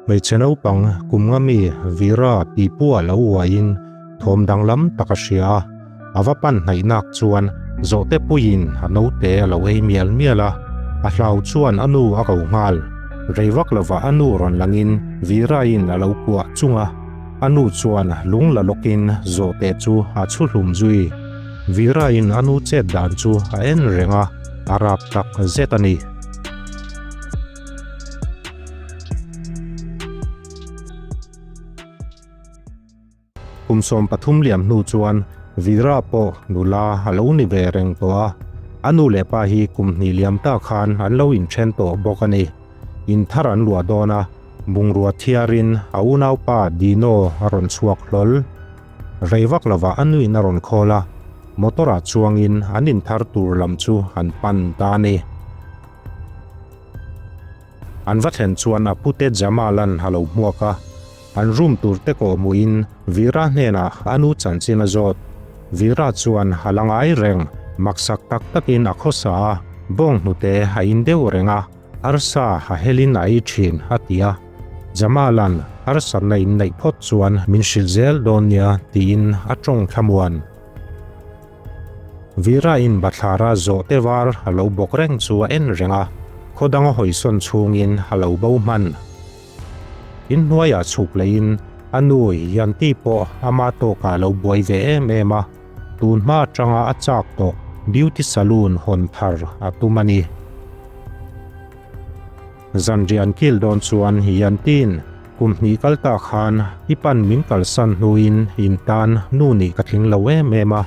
Hmeichhe naupang kum nga mi Veera tih pawh a lo uaiin thawm danglam tak a hria a, a va pan hnaih nak chuan zawhte puiin a naute a lo ei mial mial a, a hlau chuan a nu a ko nghal. Rei vak lovah a nu rawn langin Veera-in a lo kuah chung a, a nu chuan lung la lawkin zawhte chu a chhu hlum zui. Veera-in a nu chet dan chu a en reng a, a rap tak zet a ni. Kum 13 liam hnu chuan Veera pawh nula a lo ni ve reng tawh a, a nu leh pa hi kum hnih liam ta khan an lo inthen tawh bawk a ni. In thar an luah dawn a, bungrua thiarin a unaupa Dino a rawn chhuak hlawl. Rei vak lovah a nuin a rawn khawl a, motor-ah chuangin an inthar tur lam chu an pan ta a ni. An va thlen chuan a pute Jamal-a'n a lo hmuak a, an room tur te kawh hmuhin Veera hnenah a nu chanchin a zawt. Veera chuan a la ngai reng, maksak tak takin a khawsa a, bawng hnute a in deuh reng a, arsa a helin a ei thin, a ti a. Jamal-a'n harsatna in neih phawt chuan min hrilh zel dawn nia tiin a tawng thlamuan. Veera-in bathlara zawhte var a lo bawk reng chu a en reng a, khaw dang a hawisawn chhungin a lo bo hman. Inhnuaiah chhuk leiin a nu Yanti pawh ama tawkah a lo buai ve em em a, tun hma atanga a chak tawh beauty saloon hawn thar a tum a ni. Zanriah an kil dawn chuan Yantin kum hnih kal ta khan i pan min kalsan hnuin in tan nu nih ka tling lo em em a,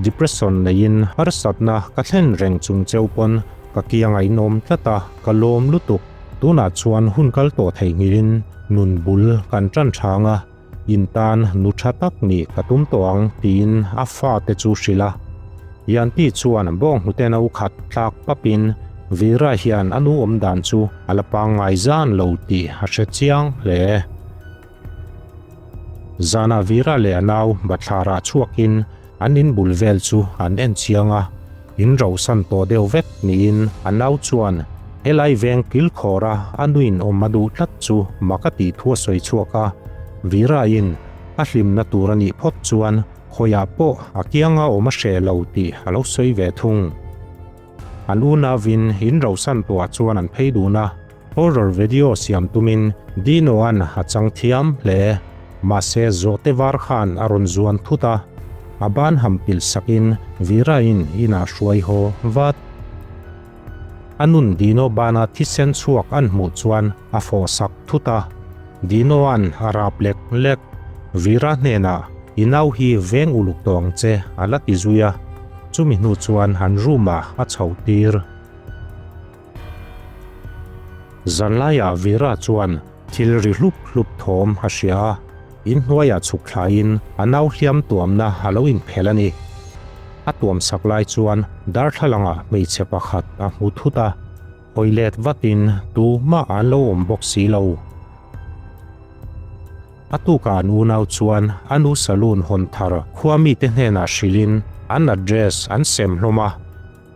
depression neiin harsatna ka thlen reng chung cheu pawn ka kiang a inawm tlat a, ka lawm lutuk. Tunah chuan hun kal tawh theihnghilhin nun bul kan tan thang a, in tan nu tha tak nih ka tum tawh ang tiin a fate chu hrilh a. Yanti chuan bawnghnute no khat tlak papin Veera hian a nu awm dan chu a la pangngai zan lo tih a hre chiang hle. Zanah Veera leh a nau bathlarah chhuakin an in bul vel chu an en chiang a, in rohsan tawh deuh vek niin a nau chuan helai veng kilkhawra a nuin awm a duh tlat chu mak a tih thu a sawi chhuak a, Veera-in a hlimna tur a nih phawt chuan khawiah pawh a kianga awm a hreh lo tih a lo sawi ve thung. An unauin in rohsan tuah chuan an phei dun a. Horror video siam tumin Dino-a'n a chang thiam hle. Mahse zawhte var khan a rawn zuan thut a, a ban ham pilh sakin Veera-in inah hruai haw vat. A nun Dino bana thisen chhuak an hmuh chuan a fawh sak thut a, Dino-a'n a rap lek lek. Veera hnenah, I nau hi veng uluk tawh ang che, a la ti zui a. Chumi hnu chuan an room-ah a chhoh tir. Zanlaiah Veera chuan thil ri hlup hlup thawm a hria a, inhnuaiah chhuk thlaiin a nau hliam tuamna a lo inphelh a ni. A tuam sak lai chuan darthlalangah hmeichhe pakhat a hmu thut a, hawi let vatin tumah an lo awm bawk si lo. A tukah an unau chuan a nu saloon hawn thar khua mite hnenah hrilhin an address an sem hlawm a.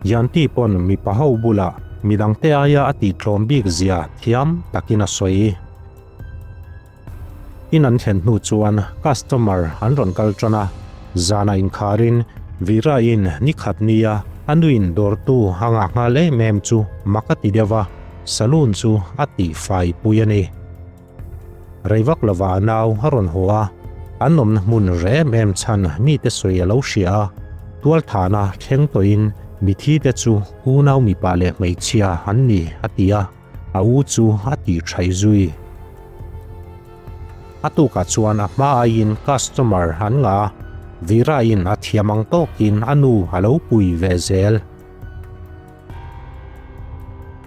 Yanti pawn mipa ho bulah midangte aia a tihtlawm bik zia thiam takin a sawi. In an thlen hnu chuan customer an rawn kal tan a, zanah inkharin Veera-in ni khat nia a nuin dawrtu a ngah nghal em em chu mak a ti deuh a, saloon chu a tihfai pui a ni. Rei vak lovah a nau a rawn haw a, an awmna hmun rem em chhan mite sawi a lo hria a, tualthahna thleng tawhin mithi te chu unau mipa leh hmeichhia an ni a ti a, a u chu a tih thaih zui. A tukah chuan a hma aiin customer an ngah a, Veera-in a thiam ang tawkin a nu a lo pui ve zel.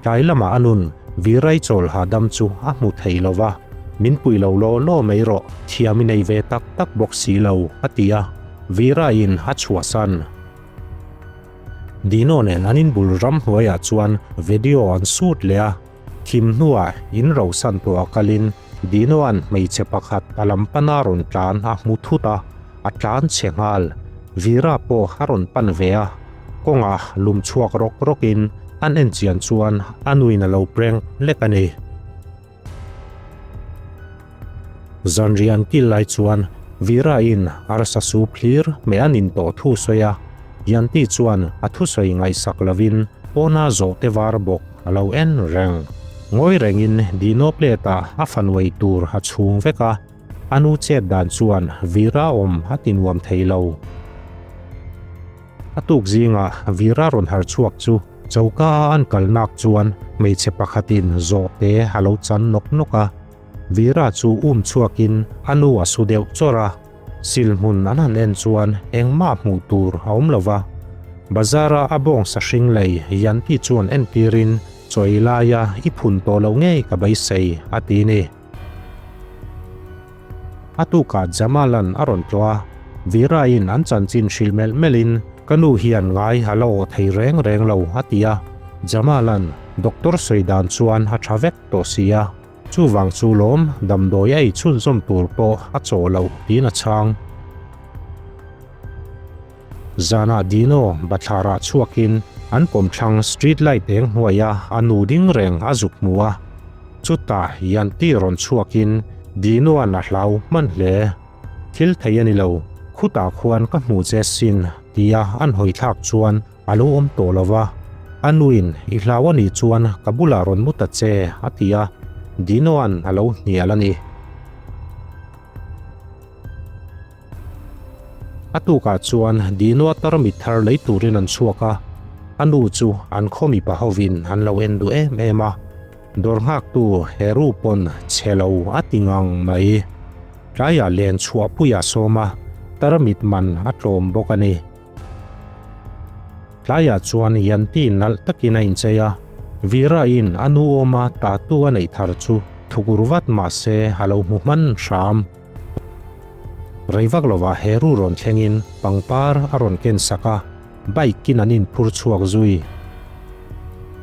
Tlai lamah a nun Virai chawl hahdam chu a hmu thei lo va, Min pui lo law law mai rawh, thiam i nei ve tak tak bawk si lo, a ti a, Viraiin a chhuahsan. Dino nen an inbul ramhnuaiah chuan video an shoot leh a, thim hnuah in rosan tawh a kalin Dinoa'n hmeichhe pakhat a lam pana rawn tlan a hmu thut a, a tlan chhe nghal. Veera pawh a rawn pan ve a, kawngah lum chhuak rawk rawkin an en chian chuan a nuin a lo prank lek a ni. Zanriah an kil lai chuan Veera-in arsa soup hlir hmeh an in tawh thu sawi a, Yanti chuan a thusawi ngaihsak lovin pawna zawhte var bawk a lo en reng. Ngawi rengin Dino plate-ah a fanuai tur a chhung vek a, a nu chet dan chuan Veera awm a ti nuam thei lo. A tuk zingah Veera rawn harh chhuak chu choka a an kal nak chuan hmeichhe pakhatin zawhte a lo chan nawk nawk a. Veera chu um chhuakin a nu a su deuh chawrh a, sil hmun an han en chuan engmah hmuh tur a awm lo va. Bazar-a a bawng sahring lei Yanti chuan entirin chaw ei laia i phun tawh loh ngei ka beisei a ti ni. A tukah Jamal-a'n a rawn tlawh a, Veera-in an chanchin hrilh melh melhin ka nu hian ngai a la awh thei reng reng lo a ti a, Jamal-a'n doctor sawi dan chuan a tha vek tawh si a, chuvang chu lawm damdawi a ei chhunzawm tur pawh a chawh loh tiin a chhang. Zanah Dino bathlarah chhuakin an kawmthlang street light eng hnuaia a nu ding reng a zuk hmu a. Chutah Yanti rawn chhuakin Dino-a'n a hlau hman hle. Thil thei a ni lo, khutah khuan ka hmu che sin tia an hawi thlak chuan a lo awm tawh lo va. A nuin i hlau a nih chuan ka bulah rawn mu ta che a ti a, Dino-a'n a lo hnial a ni. A tukah chuan Dinoa tarmit thar lei turin an chhuak a, a nu chu an khaw mipa hovin an lo en duh em em a, dawr nghaktu Heru pawn chhe lo a ti ngang mai. Tlaiah len chhuahpuiah sawm a, tarmit man a tlawm bawk a ni. Tlaiah chuan Yanti nalh takin a inchei a, Veera-in a nu awma tattoo a neih thar chu thukur vat mah se a lo hmu hman hram. Rei vak lovah Heru rawn thlengin pangpar a rawn ken sak a, bike in an inphur chhuak zui.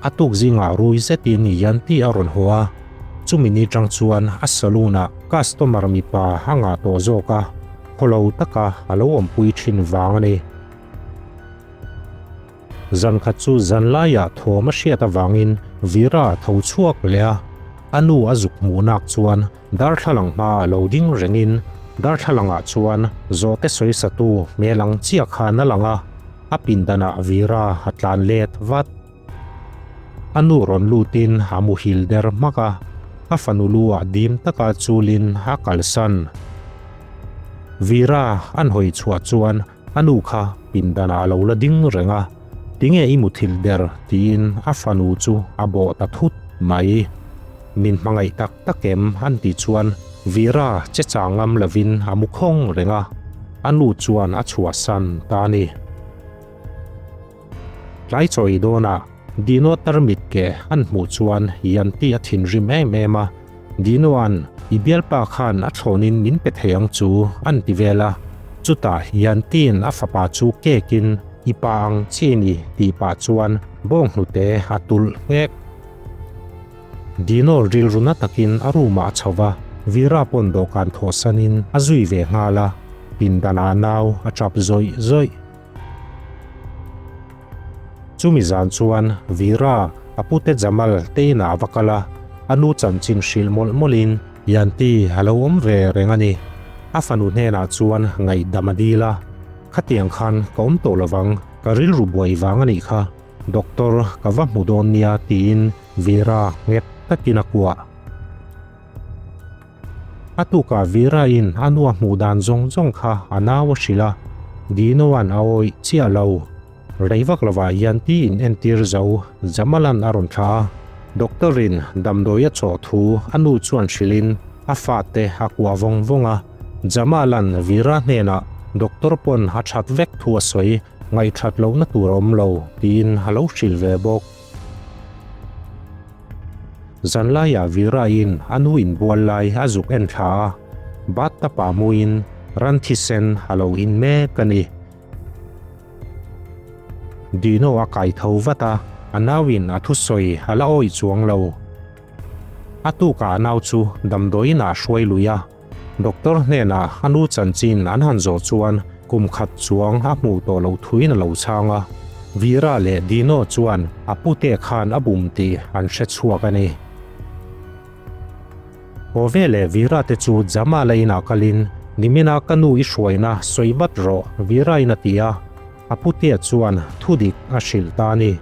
A tuk zingah rui zetin Yanti a rawn haw a, chumi ni tang chuan a saloon ah customer mipa a ngah tawh zawk a, khawlo taka a lo awmpui thin vang a ni. Zan khat chu zan laiah thawm a hriat avangin Veera a tho chhuak leh a, a nu a zuk hmuh nak chuan darthlalang hmaah lo ding rengin darthlalangah chuan zawhte sawisatu hmel ang chiah khan a lang a, a pindanah Veera a tlan let vat. A nu rawn lutin a muhil der hmak a, a fanu lu ah dim taka chulin a kalsan. Veera an hawi chhuah chuan A nu kha pindanah a lo la ding reng a, Tinge i muthilh der? tiin a fanu chu a bawh ta thut mai. Min hmangaih tak tak em? an tih chuan Veera che chang ngam lovin a mu khawng reng a, a nu chuan a chhuahsan ta a ni. Tlai chawi dawnah Dino tarmit ke an hmuh chuan Yanti a thinrim em em a, Dinoa'n i bialpa khan a thlawnin min pe thei ang chu an ti vel a, chutah Yanti'n a fapa chu kekin i pa ang chi ni tih pah chuan bawnghnute a tulh nghek. Dino rilru na takin a room ah a chho va, Veera pawn dawhkan thawhsanin a zui ve nghal a, pindanah nau a tap zawih zawih. Chumi zan chuan Veera a pute Jamal te inah a va kal a, a nu chanchin hrilh mawlh mawlhin Yanti a lo awm ve reng a ni. A fanu hnenah chuan ngaihdam a dil a, Khatiang khan ka awm tawh lovang, ka rilru buai vang a nih kha, doctor ka va hmu dawn nia tiin Veera nghet takin a kuah. A tukah Veera-in a nu a hmuh dan zawng zawng kha a nau a hrilh a, Dino-a'n a awih chiah lo. Rei vak lovah hian tiin entir zo Jamal-a'n a rawn thlah a, Doctor-in damdawi a chawh thu a nu chuan hrilhin a fate a kuah vawng vawng a, Jamal-a'n Veera hnenah Doctor pawn a that vek thu a sawi, ngaihthat lohna tur a awm lo tiin a lo hrilh ve bawk. Zanlaiah Veera-in a nu inbual lai a zuk en thla a, bathtub-ah hmuin ran thisen a lo in mek a ni. Dino a kai tho vat a, a nauin a thusawi a la awih chuang lo. A tukah a nau chu damdawiinah a hruai lui a. Doctor hnenah a nu chanchin an han zawh chuan kum khat chuang a hmuh tawh loh thuin a lo chhang a. Veera leh Dino chuan a pute khan a bum tih an hre chhuak a ni. Haw veleh Veera te chu Jamal-a inah kalin, Nimina ka nu i hruaina sawi vat rawh, Veera-in a ti a. A putea chuan thudik a hrilh ta a ni.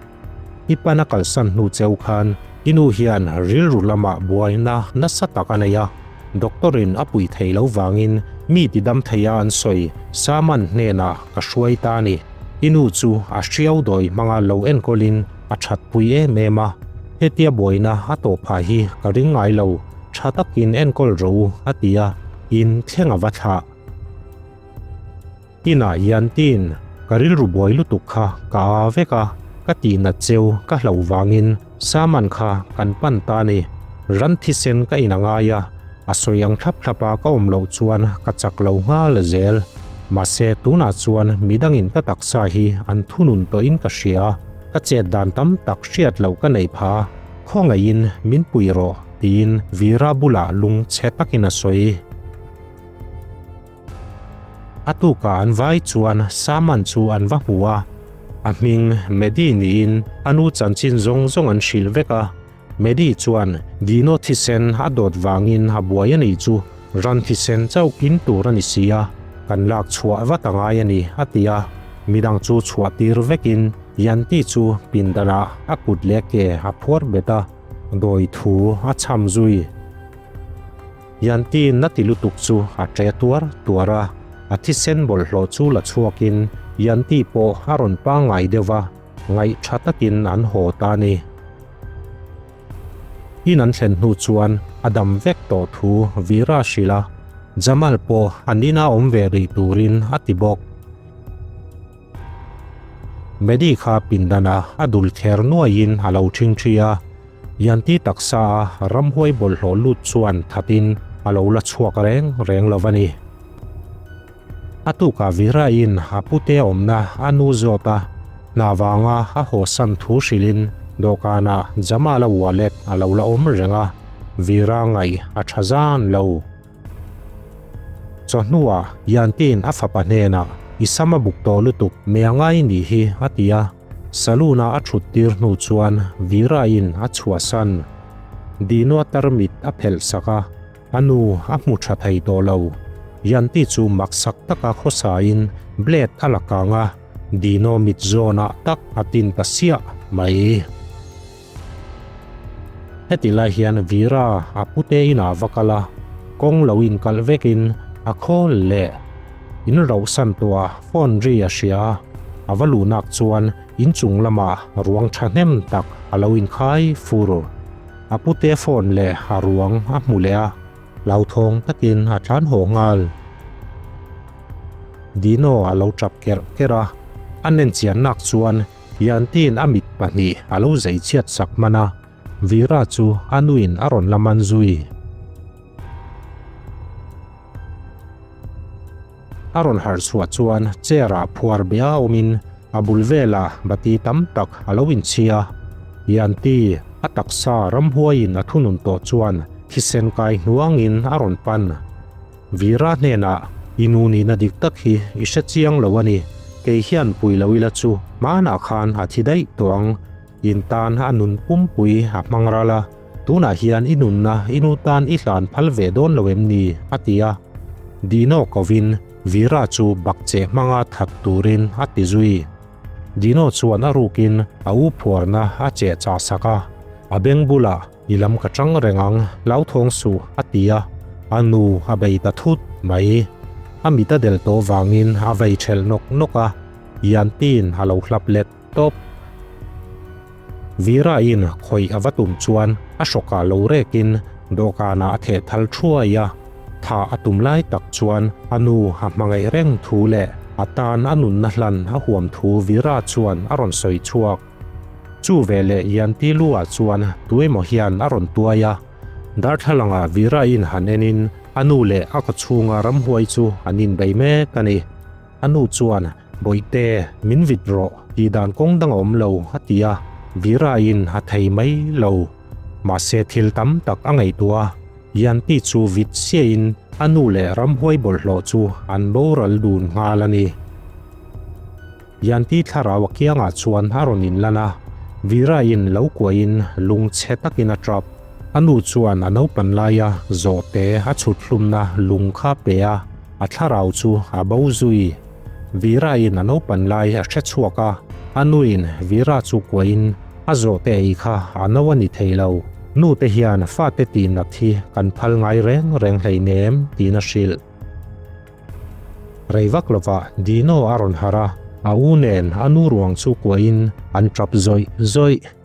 I pan a kalsan hnu cheu khan i nu hian rilru lamah buaina nasa tak a nei a, doctor in a pui thei lo vangin mi ti dam thei a an sawi Saman hnenah ka hruai ta a ni. I nu chu a hriau dawi hmanga lo enkawlin a that pui em em a, hetia buaina a tawh phah hi ka ring ngai lo, tha takin enkawl rawh u a ti a, in thleng a va thlah. Inah hian tiin ka rilru buai lutuk kha ka a vek a, ka tihnat cheu ka hlauh vangin saman kha kan pan ta a ni. Ran thisen ka in a ngai a, a sawi ang thlap thlap a ka awm loh chuan ka chak lo nghal zel. Mahse tunah chuan midangin ka taksa hi an thunun tawhin ka hria, ka chet dan tam tak hriat loh ka nei pha, khawngaihin min pui rawh tiin Veera bulah lung chhe takin a sawi. A tukah an vai chuan Saman chu an va hmu a, a hming Medi niin a nu chanchin zawng zawng an hrilh vek a. Medi chuan Dino thisen a dawt vangin a buai a nih chu, ran thisen chauh in tur a ni si a, kan lak chhuah vat a ngai a ni, a ti a. Midang chu chhuah tir vekin Yanti chu pindanah a kut leh ke a phuar bet a, dawi thu a chham zui. Yanti na ti lutuk chu a ṭe tuar tuar a, a thisen bawlhhlawh chu la chhuakin Yanti pawh a rawn pangngai deuh va, ngaih ṭha takin an haw ta a ni. In an thlen hnu chuan a dam vek tawh thu Veera a hrilh a, Jamal pawh an ina awm ve rih turin a ti bawk. Medi kha pindanah a dul kher nuaiin a lo ṭhingṭhi a, Yanti taksa a ramhuai bawlhhlawh lut chuan thatin a lo la chhuak reng reng lo a ni. A tukah Virain a pute awmna a nu zawt a, hna vanga a hawsan thu hrilhin dawhkanah Jamal-a wallet a lo la awm reng a, Vira ngaih a tha zan lo. Chawhnuah Yanti'n a fapa hnenah, I sam a buk tawh lutuk, mei a ngai nih hi, a ti a. Saloon-a a thut tir hnu chuan Veera-in a chhuahsan. Dino-a tarmit a phelh sak a, a nu a hmu tha thei tawh lo. Yanti chu maksak taka khawsain blade a la kang a, Dino mit zawnah tak a tin ta siah mai. Heti lai hian Veera a pute inah va kal a, kawng lo inkalh vekin a khawl leh in rauhsan tawh a phone ri a hria a, a va luhnak chuan inchung lamah ruang thahnem tak a lo inkhai fur. A pute phone leh a ruang a hmu leh a, hlauthawng takin a tlan haw nghal. Dino a lo tap kerh kerh a, a nenchiannak chuan Yanti'n a mit pahnih a lo zei chhiat sak hman a, Veera chu a nuin a rawn la man zui. A rawn harh chhuah chuan chair-ah phuar bia awmin a bul velah bati tam tak a lo inchhi a. Yanti, a taksa ramhuaiin a thunun tawh chuan thisen kai hnuangin a rawn pan. Veera hnenah, I nu nihna dik tak hi i hre chiang lo a ni. Kei hian pui lo ila chu hmanah khan a thi daih tawh ang. In tan a nun pumpui a hmang ral a, tunah hian i nunna i nu tan i hlan phal ve dawn lo em ni? a ti a. Dino kovin Veera chu bakcheh hmanga that turin a ti zui. Dino chuan a rukin a u phuarna a cheh chah sak a, a beng bulah, I lam ka chang reng ang, hlauthawng suh, a ti a, a nu a bei ta thut mai. A mit a del tawh vangin a vei thelh nawk nawk a, Yanti'n a lo hlap let tawp. Veera-in khawih a va tum chuan a hrawkah lo rekin dawhkanah a theh thal thuai a, tha a tum lai tak chuan a nu a hmangaih reng thu leh a tan a nunna hlan a huam thu Veera chuan a rawn sawi chhuak. Chu veleh Yanti lu-ah chuan tuemaw hian a rawn tuai a, darthlalangah Veera-in han enin a nu leh a kawchhunga ramhuai chu an inbei mek a ni. A nu chuan, Bawihte, min vit rawh, tih dan kawng dang a awm lo, a ti a, Veera-in a thei mai lo. Mahse thil tam tak a ngaihtuah a, Yanti chu vit siahin a nu leh ramhuai bawlhhlawh chu an boral dun nghal a ni. Yanti thlarau a kiangah chuan a rawn inlan a, Veera-in lo kuahin lung chhe takin a tap. A nu chuan a naupan laia zawhte a chhut hlumna lung kha pe a, a thlarau chu a bo zui. Vira-in a naupan lai a hre chhuak a, a nuin Vira chu kuahin a zawhte ei kha a no a ni thei lo. Nute hian fate tihnat hi kan phal ngai reng reng hleinem tiin a hrilh. Rei vak lovah Dino a rawn harh a, a u nen a nu ruang chu kuahin an tap zawih zawih.